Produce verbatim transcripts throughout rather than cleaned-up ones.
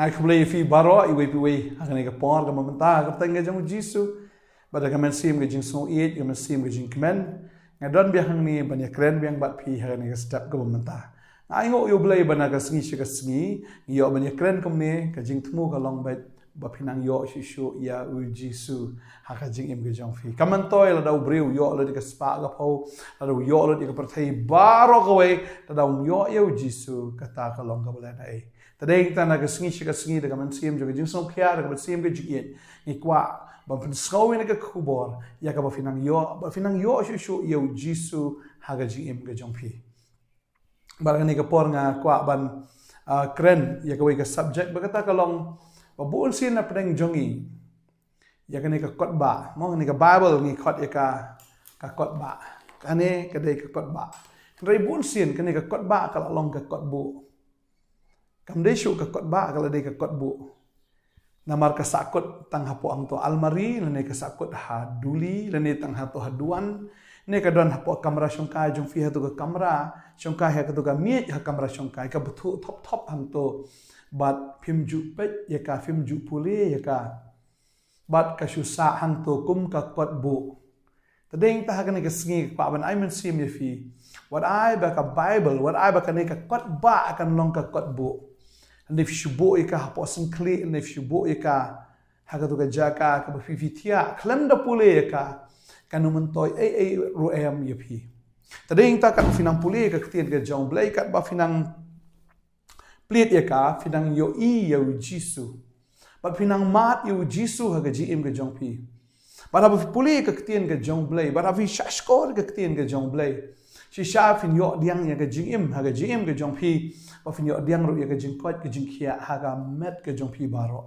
Ai khublei ïa phi baroh, iwei pa iwei, ha kane ka por kaba mynta, ha ka kyrteng ka jong u Jisu. Bad da ka mynsiem ka jingsngewieit, ka mynsiem ka jingkmen, nga don biang hangne ban ïakren biang bad phi ha kane ka step kaba mynta. Nga ainguh ïa u Blei ba na ka sngi sha ka sngi, ngi ïoh ban ïakren kumne, ka jingthmu ka long beit ba phin nang ïoh shuh shuh ïa u Jisu ha ka jingim ka jong phi. Kam myntoi lada u briew u ïoh lut ïa ka spah ka phew, lada u ïoh lut ïa ka pyrthei baroh kawei, lada um ïoh ïa u Jisu, kata ka long kaba lehnohei. Te dei tang na ka sngi sha ka sngi, da ka mynsiem jong ka jingsngewkhia, da ka mynsiem ka jingïeit, ngi kwah ban pynsngew ïa kane ka khubor, ïa kaba phin nang ïoh, ba phin nang ïoh shuh shuh ïa u Jisu ha ka jingim ka jong phi. Bad kane ka por nga kwah ban, ah, kren ïa kawei ka subject, ba kata ka long ba bun sien na pdeng jong ngi, ïa kane ka kot bah. Mo, kane ka Bible ngi khot ïa ka, ka kot bah. Kane ka dei ka kot bah. Hynrei bun sien kane ka kot bah ka la long ka kot buh. Kam dei shuh ka kot bah, ka la dei ka kot buh. Namar ka sahkut tang hapoh hangto almari, lane ka sahkut ha duli, lane tang hato ha duwan, ne ka don hapoh kamra shongkai jong phi, hato ka kamra shongkai, hato ka miej ha kamra shongkai, ka bthuh thop thop hangto. Bad phim ju peit ïa ka, phim ju pule ïa ka. Bad ka shu sah hangto kum ka kot buh. Te dei tang ha kane ka sngi nga kwah ban ai mynsiem ïa phi. Wat ai ba ka Bible, wat ai ba kane ka kot bah kan long ka kot buh. Hynrei phi shu buh ïa ka hapoh syngkhlieh, hynrei phi shu buh ïa ka ha kato ka jaka kaba phi, phi thiah, khlem da pule ïa ka, kan ym myntoi ei ei ruh em ïa phi. Te dei tang katba phi nang pule ïa ka ktien ka jong u Blei, katba phi nang plied ïa ka, phi nang ïohi ïa u Jisu. Bad phi nang mad ïa u Jisu ha ka jingim ka jong phi. Bad haba phi pule ïa ka ktien ka jong u Blei, bad haba phi shahshkor ïa ka ktien ka jong u Blei, shisha phin ïoh pdiang ïa ka jingim ha ka jingim ka jong phi. Bad phin ïoh pdiang ruh ïa ka jingkoit ka jingkhiah ha ka met ka jong phi baroh.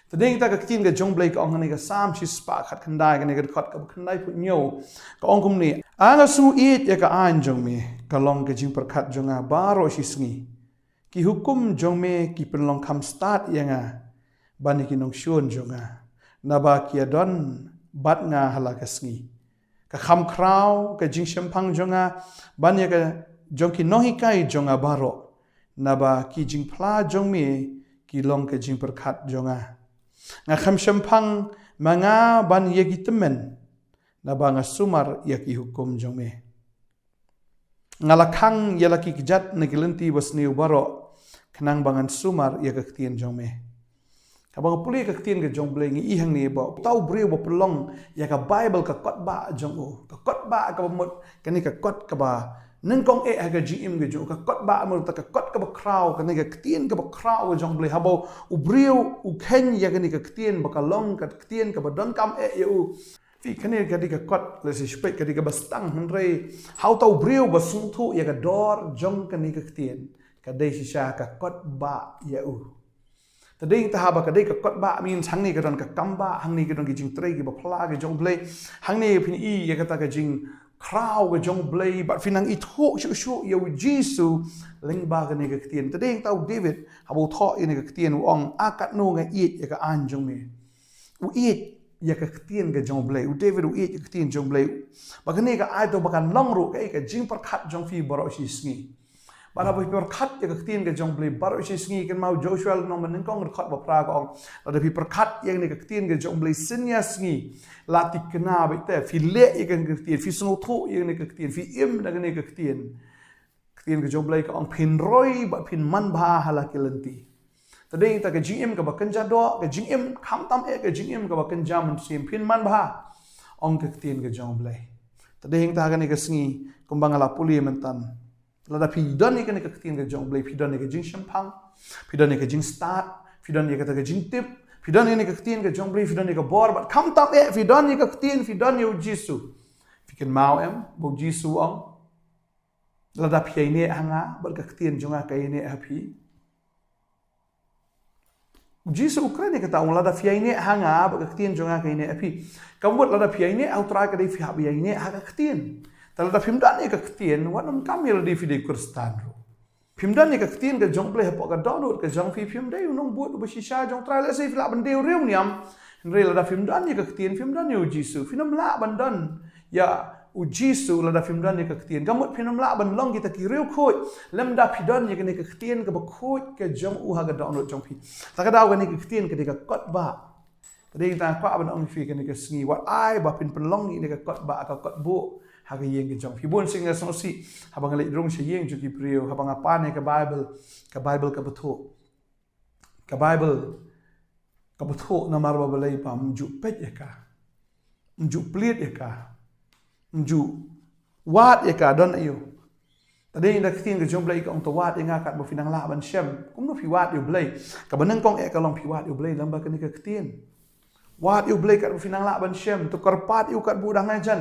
Te dei tang ka ktien ka jong u Blei ka ong ha kane ka Salm shispah khatkhyndai, kane ka dkhot kaba khyndaiphew hynñiew, ka ong kumne: A nga sngewieit ïa ka aiñ jong me, ka long ka jingpyrkhat jong nga baroh shi sngi. Ki hukum jong me ki pynlong kham stad ïa nga ban ïa ki nongshun jong nga, naba ki ïadon bad nga ha la ka sngi. Ka kham khraw ka jingshemphang jong nga ban ïa ka jong ki nonghikai jong nga baroh, naba ki jingphla jong me ki long ka jingpyrkhat jong nga. Nga kham shemphang ma nga ban ïa ki tymmen, naba nga sumar ïa ki hukum jong me. Nga la khang ïa la ki kjat na ki lynti basniew baroh, khnang ba ngan sumar ïa ka ktien jong me. Haba nga pule ka ktien ka jong u Blei, ngi i hangne ba uta u briew ba pynlong ïa ka Bible ka kot bah jong u, ka kot bah kaba mut kane ka kot kaba nyngkong eh ha ka jingim ka jong u, ka kot bah mut ka kot kaba khraw, kane ka ktien kaba khraw ka jong u Blei, haba u briew u kheiñ ïa kane ka ktien ba ka long ka ktien kaba donkam eh ïa u. Phi, kane ka dei ka kot, lehse shu peit ka dei kaba stang, hynrei ha uta u briew ba sngewthuh ïa ka dor jong kane ka ktien, ka dei shisha ka kot bah ïa u. Te dei tang haba ka dei ka kot bah, mynta hangne ka don ka kam bah, hangne ka don ki jingtrei kiba phla ka jong u Blei, hangne phin i ïa kata ka jingkhraw ka jong u Blei, bad phin nang ithuh shuh shuh ïa u Jisu lyngba kane ka ktien. Te dei tang u David, haba u thoh ïa kane ka ktien, u ong: A katno nga ïeit ïa ka aiñ jong me. U ïeit ïa ka ktien ka jong u Blei. U David u ïeit ïa ka ktien jong u Blei. Ba kane ka ai to ba kan long ruh kaei, ka jingpyrkhat jong phi baroh shi sngi. Bad haba phi pyrkhat ïa ka ktien ka jong u Blei baroh shi sngi, kynmaw Joshua lynnong ba nyngkong dkhot ba phra ka ong: Lada phi pyrkhat ïa kane ka ktien ka jong u Blei synñia sngi, la thikna beit te, phi leh ïa kane ka ktien, phi sngewthuh ïa kane ka ktien, phi im da kane ka ktien. Ktien ka jong u Blei ka ong phin roi bad phin manbha ha la ki lynti. Te dei tang ka jingim kaba kynja doh, ka jingim khamtam eh, ka jingim kaba kynja mynsiem, phin manbha, ong ka ktien ka jong u Blei. Te dei tang ha kane ka sngi, kumba nga la pule mynta, lada phi don ïa kane ka ktien ka jong u Blei, phi don ïa ka jingshemphang, phi don ïa ka jingstad, phi don ïa kata ka jingtip, phi don ïa kane ka ktien ka jong u Blei, phi don ïa ka bor, bad khamtam eh phi don ïa ka ktien, phi don ïa u Jisu. Phi kynmaw em ba u Jisu u ong: Lada phi ïaineh ha nga, bad ka ktien jong nga ka ïaineh ha phi. U Jisu u kren ïa kata, u ong: Lada phi ïaineh ha nga, bad ka ktien jong nga ka ïaineh ha phi. Ka mut lada phi ïaineh ha u Trai ka dei phi hap ïaineh ha ka ktien. Te lada phim don ïa ka ktien, wat nym kam ïa lade phi dei Khristan ruh. Phim don ïa ka ktien ka jong u Blei hapoh ka dohnud ka jong phi, phim dei u nongbud uba shisha jong u Trai. Lehse phi lah ban dei u riewniam, hynrei lada phim don ïa ka ktien, phim don ïa u Jisu, phin ym lah ban don ïa U Jisu, lada phim don ïa ka ktien, ka mut phin ym lah ban long kita ki riewkhuid lymda phi don ïa kane ka ktien kaba khuid ka jong u ha ka dohnud jong phi. Ta ka daw kane ka ktien ka dei ka kot ba. Ka dei ta kwah ban ong phi kane ka sngi, wat ai ba phin pynlong ïa kane ka kot ba, ka kot buh ha ka ïing ka jong phi. Bun sien nga sngewsih haba nga leit rung sha ïing jong ki briew, haba nga pan ïa ka Bible, ka Bible kaba thuh. Ka Bible kaba thuh namar ba balei, ba ym ju peit ïa ka, ym ju plied ïa ka, ym ju wad ïa ka, don aïu. Ta dei da ka ktien ka jong Blei ka ong, to wad ïa nga katba phi nang lah ban shem. Kumno phi wad ïa u Blei? Kaba nyngkong eh ka long phi wad ïa u Blei lyngba kane ka ktien. Wad ïa u Blei katba phi nang lah ban shem, to kyrpad ïa u katba u dang hajan.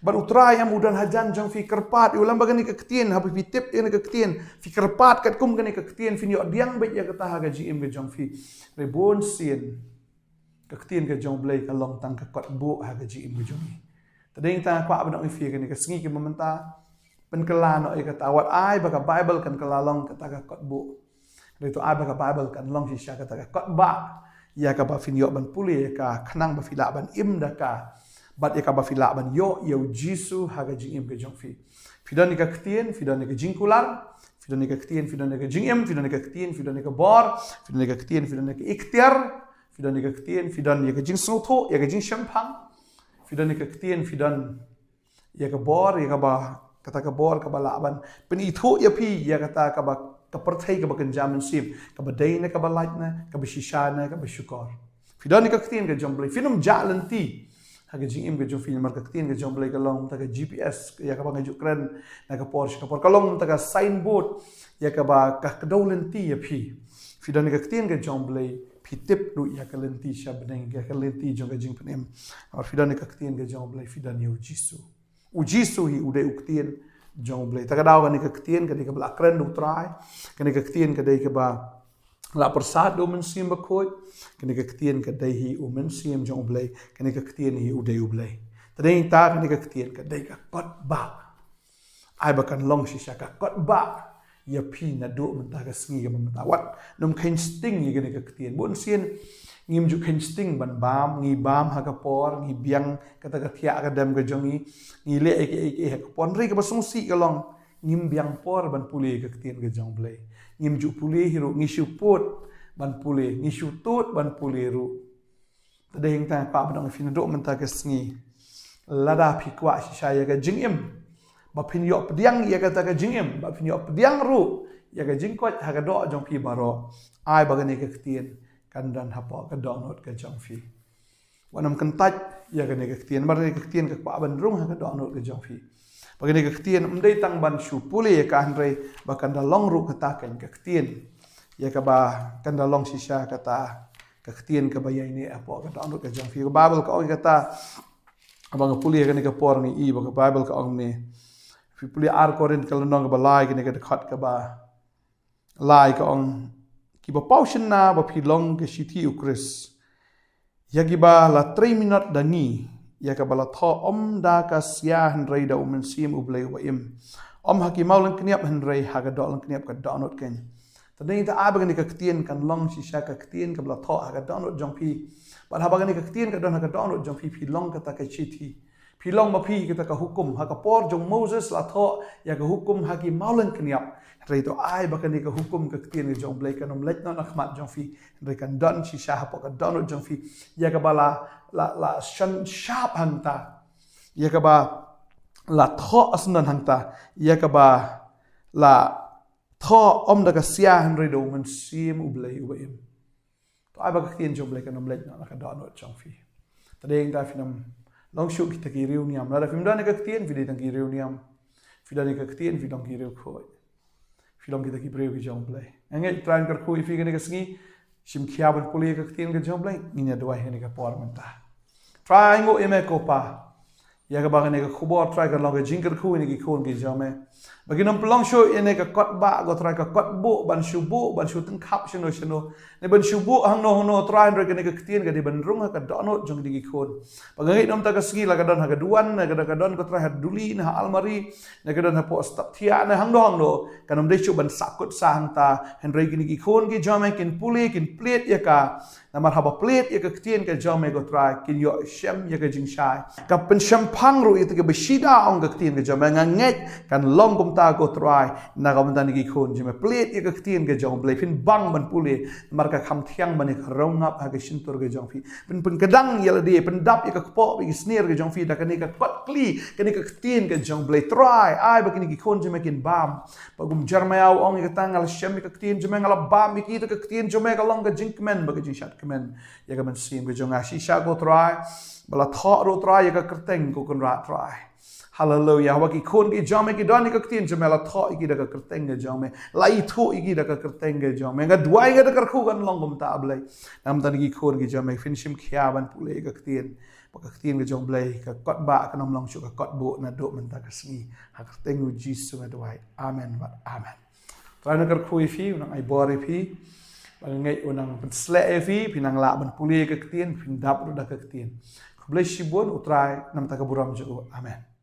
Bad U Trai em u don hajan jong phi, kyrpad ïa u lyngba kane ka ktien, haba phi tip ïa kane ka ktien, phi kyrpad katkum kane ka ktien, phin ïoh pdiang beit ïa kata ha ka jingim ka jong phi. Hynrei bun sien ka ktien ka jong Blei ka long tang ka kot buh ha ka jingim ka jong ngi. Ta dei ta kwah ban ong ïa phi kane ka sngi kaba mynta, pynkylla noh ïa kata, wat ai ba ka Bible kan kylla long kata ka kot buh. Hynrei to ai ba ka Bible kan long shisha kata ka kot ba, ïa kaba phin ïoh ban pule ïa ka, khnang ba phi lah ban im da ka, bad ïa kaba phi lah ban ïoh ïa u Jisu ha ka jingim ka jong phi. Phi don ïa ka ktien, phi don ïa ka jingkular, phi don ïa ka ktien, phi don ïa ka jingim, phi don ïa ka ktien, phi don ïa ka bor, phi don ïa ka ktien, phi don ïa ka iktiar, phi don ïa ka ktien, phi don ïa ka jingsngewthuh, ïa ka jingshemphang, phi don ïa ka ktien, phi don ïa ka bor, ïa kaba, kata ka bor kaba lah ban pynithuh ïa phi ïa kata kaba, ka pyrthei kaba kynja mynsiem, kaba dei ne kaba lait ne, kaba shisha ne, kaba shukor. Phi don ïa ka ktien ka jong Blei, phin ym jah lynti ha ka jingim ka jong phi, namar ka ktien ka jong Blei ka long mynta ka G P S ïa kaba nga ju kren na ka por sha ka por, ka long mynta ka signboard ïa kaba ka kdew lynti ïa phi. Phi don ïa ka ktien ka jong Blei, phi tip ruh ïa ka lynti sha bneng, ïa ka lynti jong ka jingpynim. Namar phi don ïa ka ktien ka jong Blei, phi don ïa u Jisu. U Jisu hi u dei u ktien jong U Blei. Ta ka daw kane ka ktien ka dei kaba la kren da U Trai. Kane ka ktien ka dei kaba la pyrsad da U Mynsiem Bakhuid. Kane ka ktien ka dei hi U Mynsiem jong U Blei. Kane ka ktien hi u dei U Blei. Ta dei ta kane ka ktien ka dei ka kot ba. Ai ba kan long shisha ka kot ba ïa phi naduh mynta ka sngi kaba mynta. Wat nym kheiñ sting ïa kane ka ktien. Bun sien ngim ju kheiñ sting ban bam, ngi bam ha ka por, ngi biang kata ka thiah ka dem ka jong ngi, ngi leh ïa kiei kiei ha ka por. Hynrei kaba sngewsih ka long, ngim biang por ban pule ïa ka ktien ka jong Blei. Ngim ju pule hi ruh, ngi shu put ban pule, ngi shu tut ban pule ruh. Ta dei hangta nga kwah ban ong ïa phi naduh mynta ka sngi, lada phi kwah shisha ïa ka jingim, ba phin ïoh pdiang ïa kata ka jingim, ba phin ïoh pdiang ruh ïa ka jingkoit ha ka doh jong phi baroh, ai ba kane ka ktien kan don hapoh ka dohnud ka jong phi. Wat nym kyntait ïa kane ka ktien, namar kane ka ktien ka kwah ban rung ha ka dohnud ka jong phi. Ba kane ka ktien ym dei tang ban shu pule ïa ka, hynrei ba kan da long ruh kata ka ktien ïa kaba kan da long shisha kata ka ktien kaba ïaineh hapoh ka dohnud ka jong phi. Ka Baibl ka ong ïa kata, haba nga pule ïa kane ka por nga i ba ka Baibl ka ong ne, phi pule Ar Korinth ka lynnong kaba lai, kane ka dkhot kaba lai ka ong, kiba paw shynna ba phi long ka shithi U Khrist, ïa kiba la trei minot da ngi, ïa kaba la thoh ym da ka sia hynrei da U Mynsiem U Blei uba im, ym ha ki maw lyngkniap hynrei ha ka doh lyngkniap ka dohnud keiñ. Ta dei ta ai ba kane ka ktien kan long shisha ka ktien kaba la thoh ha ka dohnud jong phi. Bad haba kane ka ktien ka don ha ka dohnud jong phi, phi long kata ka shithi. Phi long ma phi kata ka hukum. Ha ka por jong Moses la thoh ïa ka hukum ha ki maw lyngkniap. Hynrei to ai ba kane ka hukum ka ktien ka jong Blei kan ym leit noh na khmat jong phi, hynrei kan don shisha hapoh ka dohnud jong phi. Ïa kaba la, la, la shan shap hangta, ïa kaba la thoh syndon hangta, ïa kaba la thoh ym da ka sia hynrei da U Mynsiem U Blei uba im. To ai ba ka ktien jong Blei kan ym leit noh na ka dohnud jong phi. Ta dei hangta phin ym long shuh kita ki riewniam. Lada phim don ïa ka ktien, phi dei tang ki riewniam. Phi don ïa ka ktien, phi long ki riewkhuid. Phi long kita ki briew ki jong Blei. Nga ngeit Trai un kyrkhu ïa phi kane ka sngi. Shim khia ban pule ïa ka ktien ka jong Blei. Ngin ïa duwai ha kane ka por mynta. Trai, nguh ïa me ko Pa, ïa kaba kane ka khubor Trai kan long ka jingkyrkhu ïa kine ki khun ki jong me, ba kin ym pynlong shuh ïa kane ka kot ba, ko Trai, ka kot buh ban shu buh, ban shu tyngkhap shano shano, ne ban shu buh hangno hangno Trai, hynrei kane ka ktien ka dei ban rung ha ka dohnud jong kine ki khun. Ba nga ngeit na mynta ka sngi la ka don ha ka duwan, ne ka don, ka don ko Trai ha duli, ne ha almari, ne ka don hapoh step thiah, ne hangno hangno, kan ym dei shuh ban sahkut sah hangta, hynrei kine ki khun ki jong me kin pule, kin plied ïa ka. Namar haba plie ïa ka ktien ka jong me ko Trai, kin ïoh shem ïa ka jingshai. Ka pynshemphang ruh ïa kito kiba shida, ong ka ktien ka jong me, nga ngeit kan long kumta ko Trai, na ka bynta na ki khun jong me. Plie ïa ka ktien ka jong U Blei, phin bang ban pule, namar ka kham thiang ban ïa ka rong ap ha ka shyntur ka jong phi. Pyn, pynkdang ïa lade, pyndap ïa ka kpoh bad ki snier ka jong phi da kane ka kot kli, kane ka ktien ka jong U Blei. Trai, ai ba kine ki khun jong me kin bam. Ba kum Jeremiah u ong ïa kata, nga la shem ïa ka ktien jong me, nga la bam ïa ki, te ka ktien jong me ka long ka jingkmen bad ka jingshad kmen ïa ka mynsiem ka jong nga. Shisha ko Trai, ba la thoh ruh Trai ïa ka kyrteng ko Kynrad Trai. Haleluia. Haba ki khun ki jong me ki don ïa ka ktien jong me, la thoh ïa ki da ka kyrteng ka jong me, la ithuh ïa ki da ka kyrteng ka jong me. Nga duwai, nga da kyrkhu kan long kumta Blei. Namar kata ki khun ki jong me, phin shim khia ban pule ïa ka ktien. Ba ka ktien ka jong U Blei, ka kot bah kan ym long shuh ka kot buh naduh mynta ka sngi. Ha ka kyrteng U Jisu nga duwai. Amen bad amen. Trai un kyrkhu ïa phi, un nang ai bor ïa phi. Ba nga ngeit un nang pynshlur ïa phi, phin nang lah ban pule ïa ka ktien, phin dap ruh da ka ktien. Khublei shibun, U Trai un ïa ïeit ïa ka burom jong u. Amen.